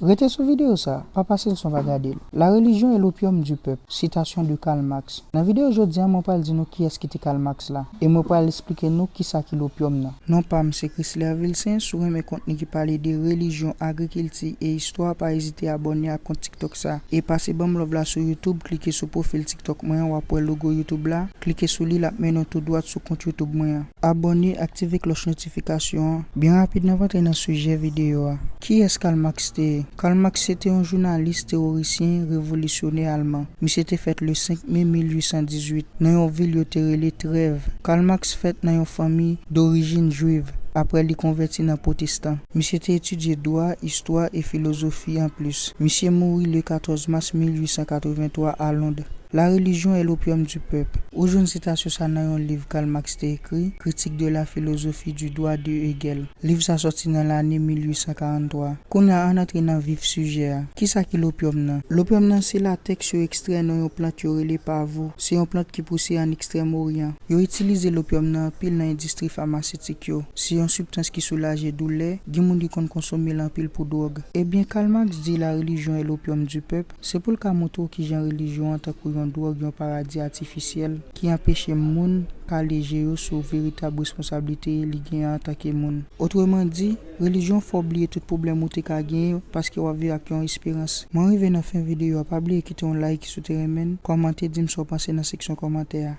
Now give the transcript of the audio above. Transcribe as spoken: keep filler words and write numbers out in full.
Rete sou videyo sa, pa pase l san w pa gade l. La religion est l'opium du peuple. Citation de Karl Marx. Nan videyo jodi a, mwen pral di nou kiyès ki te Karl Marx la, e mwen pral esplike nou kisa ki lopyòm nan. Non pa m se Chrysler Vilsen, si w renmen kontni ki pale de relijyon, agrikilti e istwa, pa ezite abòne ak kont TikTok sa. E pase ban m love la sou YouTube, klike sou pwofil TikTok mwen an, w ap wè logo YouTube la, klike sou li, l ap mennen w tou dwat sou kont YouTube mwen an. Abòne, aktive klòch notifikasyon an. Byen rapid, n ap antre nan sijè videyo a. Kiyès Karl Marx te ye? Karl Marx se te yon jounalis, teworisyen, revolisyonè alman. Misye te fèt le senk me mil uit san dizuit nan yon vil yo te rele Trèv. Karl Marx fèt nan yon fanmi dorijin jwiv. Apre, li konvèti nan pwotestan. Misye te etidye dwa, istwa e filozofi anplis. Misye mouri le katòz mas mil uit san katrevenntwa a Lond. La religion est l'opium du peuple. Ou jwenn sitasyon sa nan yon liv Karl Marx te ekri, Critique de la philosophie du droit de Hegel. Liv sa sòti nan lane mil uit san karanntwa. Kounye a, ann antre nan vif sijè a. Kisa ki lopyòm nan? Lopyòm nan se latèks yo ekstrè nan yon plant yo rele pavo. Se yon plant ki pouse ann Ekstrèm Oryan. Yo itilize lopyòm nan anpil nan endistri famasetik yo. Se yon sibstans ki soulaje doulè, gen moun ki konn konsome l anpil pou dwòg. Ebyen, Karl Marx di la religion est l'opium du peuple, se pou l ka montre w kijan relijyon an tankou yon dwòg, yon paradi atifisyèl ki anpeche moun pale je yo sou veritab responsablite li genyen antanke moun. Otreman di, relijyon fè w bliye tout pwoblèm ou te ka genyen paske w ap viv ak yon esperans. Mwen rive nan fen videyo a, pa bliye kite yon like si w te renmen l, kòmante, di m sa w panse nan seksyon kòmantè a.